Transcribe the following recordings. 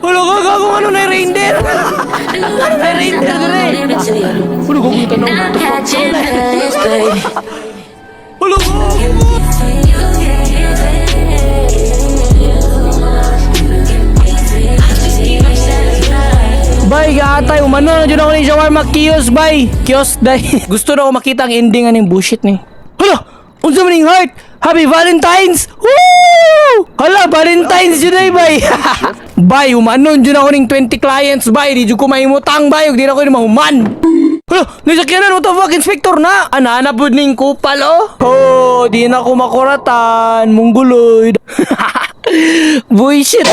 Hulo ko, gago, ano na reindeer? Ano na reindeer dire? Hulo ko, kung tanong. I'm catching feelings, baby. Hulo ko! Bay, gaatay, umano na dyan ako ni shawarma kiosk, bay. Kiosk, day. Gusto na ako makita ang ending aning bullshit ni. Hala! Unsa man ning heart? Happy Valentine's! Woo! Hala, Valentine's yun ay, bay. Bay, umano dyan ako ning 20 clients, bay. Di dyan ko mahimutang, bay. Ug di na ko ni mahuman. Hala, nasakyanan, what the fuck, inspector na! Ana, na pud ning kupal, oh. Oh, di na ko makuratan. Mungguloy. Bullshit.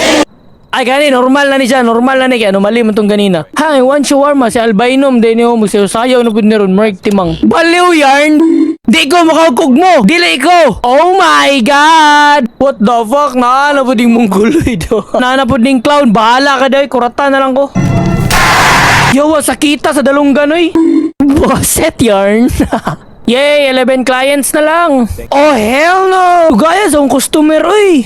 Ay, gani, normal na ni siya. Normal na ni. Kaya anomaly man tong ganina. Hi, one shawarma. Si Albinom, din yung magsayo-sayaw na pud ni ron. Mark Timang. Baliw yarn! Di ko makaukog mo! Dili ko! Oh my God! What the fuck? Naana po ding mongoloid. Naana po ding clown. Bahala ka daw. Kuratan na lang ko. Yawa, sakita sa dalunggan, oy. Set yarn. Yay, 11 clients na lang. Oh, hell no! Gaya sa akong customer, oy.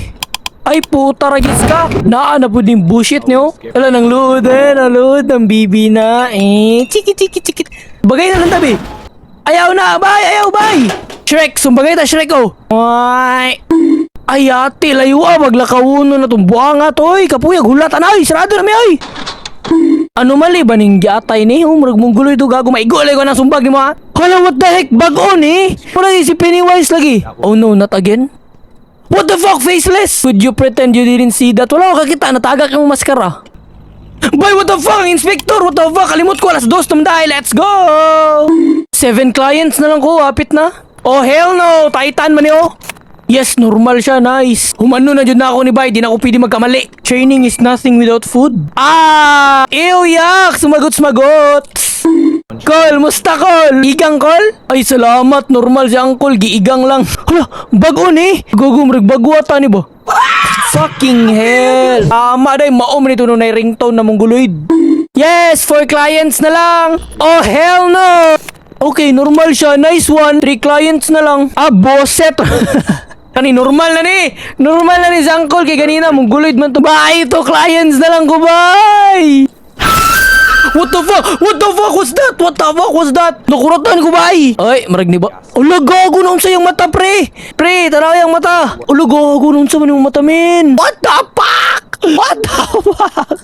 Ay, puta, ragis ka. Naa na po din bullshit niyo. Ala, nang luod eh. Nang ng bibi na. Eh, chiki, chiki, chiki. Bagay na lang tabi. Ayaw na, bye! Ayaw, bye! Shrek, sumbagay ta, Shrek, oh. Ay. Ay, ate, layo ah. Maglakawuno na itong buanga to, oy. Kapuyag, hulat, anay. Sarado na mi, oy. Ano mali ba ning giatay ni? Oh, murag mong guloy to gago. Maigolay ko ng sumbag ni mo ha. Hala, what the heck? Bago ni? Wala si Pennywise lagi. Oh no, not again. What the fuck, faceless? Could you pretend you didn't see that? Wala ko kakita, natagak yung maskara. Boy, what the fuck? Inspector, what the fuck? Kalimot ko, alas 2 tumanday. Let's go! Seven clients na lang ko, hapit na. Oh, hell no! Titan man oh. Yes, normal siya, nice. Humano na dyan na ako ni Bay, di na ako pwede magkamali. Training is nothing without food. Ah! Ew, yak! Sumagot, sumagot! Kol, musta kol? Igang kol? Ay, salamat. Normal si Uncle. Giigang lang. Hala, bago ni. Gogo, murag bago ata ni ba? Fucking hell. Tama day, maom nito nung na ringtone na mongoloid. Yes, four clients na lang. Oh, hell no. Okay, normal siya. Nice one. Three clients na lang. Ah, boset. Kani, normal na ni. Normal na ni si Uncle. Kay ganina, mongoloid man to. Bye, two clients na lang ko. Bye. What the fuck? What the fuck was that? What the fuck was that? Nakuratan ko ba ay? Ay, marag ni ba? Ula, gago na unsa yung mata, pre. Pre, tanaw yung mata. Ula, gago na unsa man yung mata, men. What the fuck? What the fuck?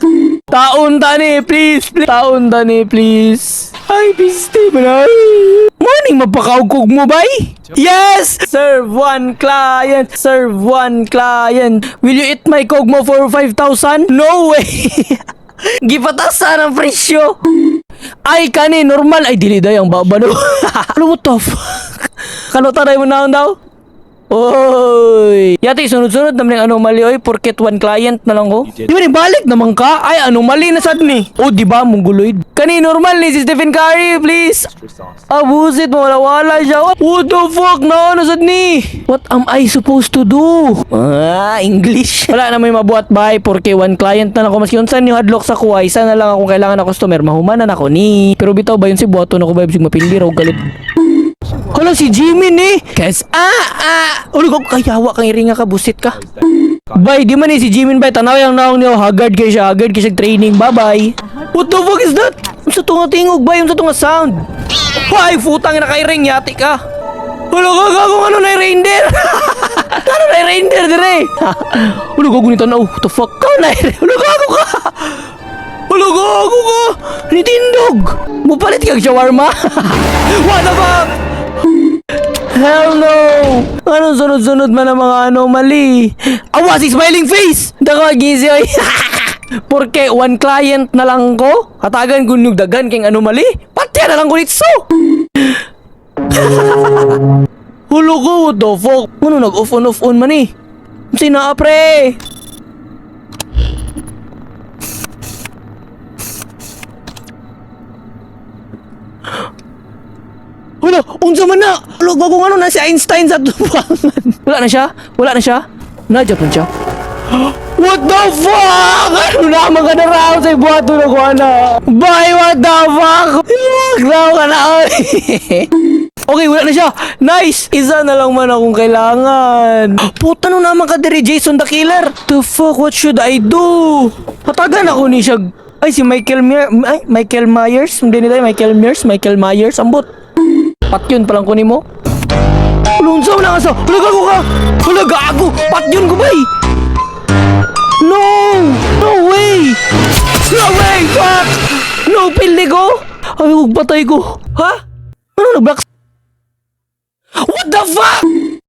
Taon tani, please, please. Taon tani, please. Ay, piste man ay. Morning, mapakaugkog mo, bay? Yes! Serve one client. Serve one client. Will you eat my kogmo for 5,000? No way! Gipatasan ang presyo. Ay, kani, normal. Ay, dili day ang baba no. Ano, what the fuck? Kano taray mo na daw? Oy! Yati, sunod-sunod naman yung anomaly, oy, porket one client na lang ko. Di ba ni balik naman ka? Ay, anomaly na sad ni. O, di ba, mongoloid? Kani, normal ni si Stephen Curry, please. Abusit mo, wala-wala siya. What the fuck na ano sad ni? What am I supposed to do? Ah, English. Wala na may mabuhat bay, porke one client na lang ko. Maski unsan yung hadlock sa kuha, isa na lang akong kailangan na customer, mahumanan ako ni. Pero bitaw ba yun si buhaton ako ba, bisig mapili raw galit. Hala, si Jimin eh! Cause, ah! Ulo ko, kayawa kang iringa ka, busit ka. Bay, di man eh si Jimin bay, tanaw yung naong niyo, haggard kayo siya, haggard kayo siya training, bye-bye. What the fuck is that? Unsa to nga tingog bay, unsa to nga sound? Hoy, futang na kay ring, yati ka. Ulo ko, gago, ano na reindeer? Ano na reindeer dire? Ulo ko, gunita na, oh, what the fuck? Kau na, ulo gago ka! Ulo gago ka! Nitindog! Mupalit kag shawarma? What the fuck? Hell no! Anong sunod-sunod man ang mga anomaly? Awa, si smiling face! Dako, gisi oy. Porque one client na lang ko, hatagan ko dagan king anomaly, patya na lang ko nitso! Hulo ko, what the fuck? Ano nag-off on off on man eh? Sina pre? Wala, unsa man na? Wala, gagong ano na si Einstein sa tubangan. Wala na siya? Wala na siya? Nadya pa siya? What the fuck? Ano na mga naraw sa ibuhato na ko na? Bye, what the fuck? Lockdown ka na, oy. Okay, wala na siya. Nice! Isa na lang man akong kailangan. Puta no naman ka diri, Jason the Killer. The fuck, what should I do? Patagan ako ni siya. Ay, si Michael Myers. Ay, Michael Myers. Hindi nila Michael Myers. Michael Myers. Ambot. Patyon pa lang ko nimo. Lunsaw na nga sa. Wala, gago ka. Wala, gago. Patyon ko ba eh? No! No way! No way! Fuck! No, pildi ko! Ay, huwag patay ko. Ha? Ano nag-black? What the fuck?